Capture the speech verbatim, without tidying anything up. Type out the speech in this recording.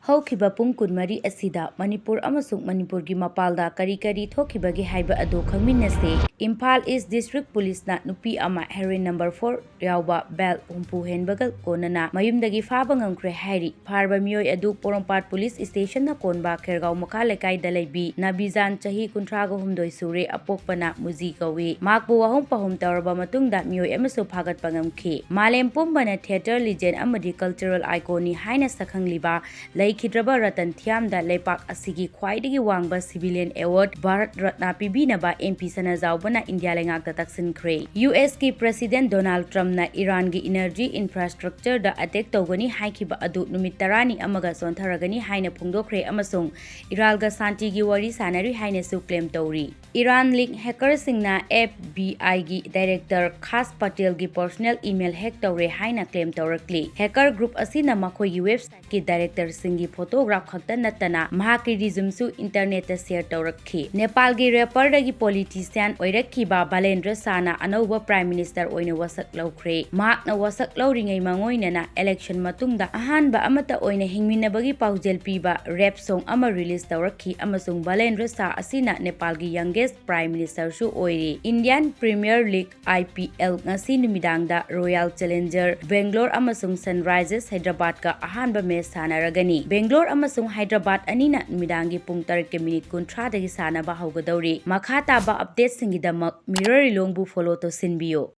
ꯍꯧꯈꯤꯕ ꯄꯨꯡ ꯀꯨꯟꯃꯔꯤ ꯑꯁꯤꯗ ꯃꯅꯤꯄꯨꯔ ꯑꯃꯁꯨꯡ ꯃꯅꯤꯄꯨꯔꯒꯤ ꯃꯄꯥꯟꯗ ꯀꯔꯤ ꯀꯔꯤ ꯊꯣꯛꯈꯤꯕꯒꯦ ꯍꯥꯏꯕ ꯑꯗꯨ ꯈꯪꯃꯤꯟꯅꯁꯤ꯫ ꯏꯝꯐꯥꯜ ꯏꯁ ꯗꯤꯁꯇ꯭ꯔꯤꯛ ꯄꯨꯂꯤꯁꯅ ꯅꯨꯄꯤ ꯑꯃ heroin number four ꯌꯥꯎꯕ bag ꯍꯨꯝꯐꯨ ꯍꯦꯟꯕꯒ ꯀꯣꯟꯅꯅ ꯃꯌꯨꯝꯗꯒꯤ ꯐꯥꯕ ꯉꯝꯈ꯭ꯔꯦ ꯍꯥꯏꯔꯤ꯫ ꯐꯥꯔꯕ ꯃꯤꯑꯣꯏ ꯑꯗꯨ ꯄꯣꯔꯣꯝꯄꯥꯠ ꯄꯨꯂꯤꯁ ꯁ꯭ꯇꯦꯁꯟꯅ ꯀꯣꯟꯕ ꯈꯦꯔꯒꯥꯎ ꯃꯈꯥ ꯂꯩꯀꯥꯏꯗ ꯂꯩꯕꯤ ꯅꯕꯤꯖꯥꯟ, ꯆꯍꯤ ꯀꯨꯟꯊ꯭ꯔꯥꯒ ꯍꯨꯝꯗꯣꯏ ꯁꯨꯔꯦ, ꯑꯄꯣꯛꯄꯅ ꯃꯨꯖꯤ ꯀꯧꯏ꯫ ꯃꯍꯥꯛꯄꯨ ꯋꯥꯍꯨꯝ ꯄꯥꯎꯍꯨꯝ ꯇꯧꯔꯕ ꯃꯇꯨꯡꯗ ꯃꯤꯑꯣꯏ ꯑꯃꯁꯨ ꯐꯥꯒꯠꯄ ꯉꯝꯈꯤ꯫ ꯃꯥꯂꯦꯝ ꯄꯨꯝꯕꯅ theatre legend ꯑꯃꯗꯤ cultural icon ꯅꯤ ꯍꯥꯏꯅ ꯁꯛꯈꯪꯂꯤꯕ ꯂꯩꯈꯤꯗ꯭ꯔꯕ ꯔꯇꯟ ꯊꯤꯌꯥꯝꯗ ꯂꯩꯄꯥꯛ ꯑꯁꯤꯒꯤ ꯈ꯭ꯋꯥꯏꯗꯒꯤ ꯋꯥꯡꯕ civilian award ꯚꯥꯔꯠ ꯔꯠꯅ ꯄꯤꯕꯤꯅꯕ ꯑꯦꯝ ꯄꯤ ꯁꯅꯥꯖꯥꯎꯕꯅ ꯏꯟꯗꯤꯌꯥ ꯂꯩꯉꯥꯛꯇ ꯇꯛꯁꯤꯟꯈ꯭ꯔꯦ꯫ ꯌꯨ ꯑꯦꯁ ꯀꯤ President Donald Trump ꯅ ꯏꯔꯥꯟꯒꯤ energy infrastructure ꯗ attack ꯇꯧꯒꯅꯤ ꯍꯥꯏꯈꯤꯕ ꯑꯗꯨ ꯅꯨꯃꯤꯠ ꯇꯔꯥꯅꯤ ꯑꯃꯒ ꯆꯣꯟꯊꯔꯒꯅꯤ ꯍꯥꯏꯅ ꯐꯣꯡꯗꯣꯛꯈ꯭ꯔꯦ ꯑꯃꯁꯨꯡ ꯏꯔꯥꯜꯒ ꯁꯥꯟꯇꯤꯒꯤ ꯋꯥꯔꯤ ꯁꯥꯟꯅꯔꯤ ꯍꯥꯏꯅꯁꯨ claim ꯇꯧꯔꯤ꯫ ꯏꯔꯥꯟ link hacker ꯁꯤꯡꯅ F B I ꯒꯤ director ꯈꯥꯁ ꯄꯇꯦꯜꯒꯤ personal email hack ꯇꯧꯔꯦ ꯍꯥꯏꯅ claim ꯇꯧꯔꯛꯂꯤ꯫ Hacker group ꯑꯁꯤꯅ ꯃꯈꯣꯏꯒꯤ website ꯀꯤ director ꯁꯤꯡꯒꯤ photograph ꯈꯛꯇ ꯅꯠꯇꯅ ꯃꯍꯥꯛꯀꯤ resume ꯁꯨ internet ꯇ share ꯇꯧꯔꯛꯈꯤ꯫ ꯅꯦꯄꯥꯜꯒꯤ rapper ꯗꯒꯤ politician ꯑꯣꯏꯔꯛꯈꯤꯕ ꯕꯥꯂꯦꯟꯗ꯭ꯔ ꯁꯥꯍꯅ ꯑꯅꯧꯕ Prime Minister ꯑꯣꯏꯅ ꯋꯥꯁꯛ ꯂꯧꯈ꯭ꯔꯦ꯫ ꯃꯍꯥꯛꯅ ꯋꯥꯁꯛ ꯂꯧꯔꯤꯉꯩ ꯃꯥꯡꯑꯣꯏꯅꯅ election ꯃꯇꯨꯡꯗ ꯑꯍꯥꯟꯕ ꯑꯃꯠꯇ ꯑꯣꯏꯅ ꯍꯤꯡꯃꯤꯟꯅꯕꯒꯤ ꯄꯥꯎꯖꯦꯜ ꯄꯤꯕ rap song ꯑꯃ release ꯇꯧꯔꯛꯈꯤ ꯑꯃꯁꯨꯡ ꯕꯥꯂꯦꯟꯗ꯭ꯔ ꯁꯥꯍ ꯑꯁꯤꯅ ꯅꯦꯄꯥꯜꯒꯤ youngest Prime Minister ꯁꯨ ꯑꯣꯏꯔꯤ꯫ Indian Premier League, I P L, ꯉꯁꯤ ꯅꯨꯃꯤꯗꯥꯡꯗ Royal Challenger Bangalore ꯑꯃꯁꯨꯡ Sunrisers Hyderabad ꯀ ꯑꯍꯥꯟꯕ match ꯁꯥꯟꯅꯔꯒꯅꯤ꯫ Bangalore ꯑꯃꯁꯨꯡ Hyderabad ꯑꯅꯤꯅ ꯅꯨꯃꯤꯗꯥꯡꯒꯤ ꯄꯨꯡ ꯇꯔꯦꯠꯀ minute ꯀꯨꯟꯊ꯭ꯔꯥꯗꯒꯤ ꯁꯥꯟꯅꯕ ꯍꯧꯒꯗꯧꯔꯤ꯫ ꯃꯈꯥ ꯇꯥꯕ update ꯁꯤꯡꯒꯤꯗꯃꯛ Mirror ꯂꯤꯂꯣꯡꯕꯨ follow ꯇꯧꯁꯤꯟꯕꯤꯌꯨ꯫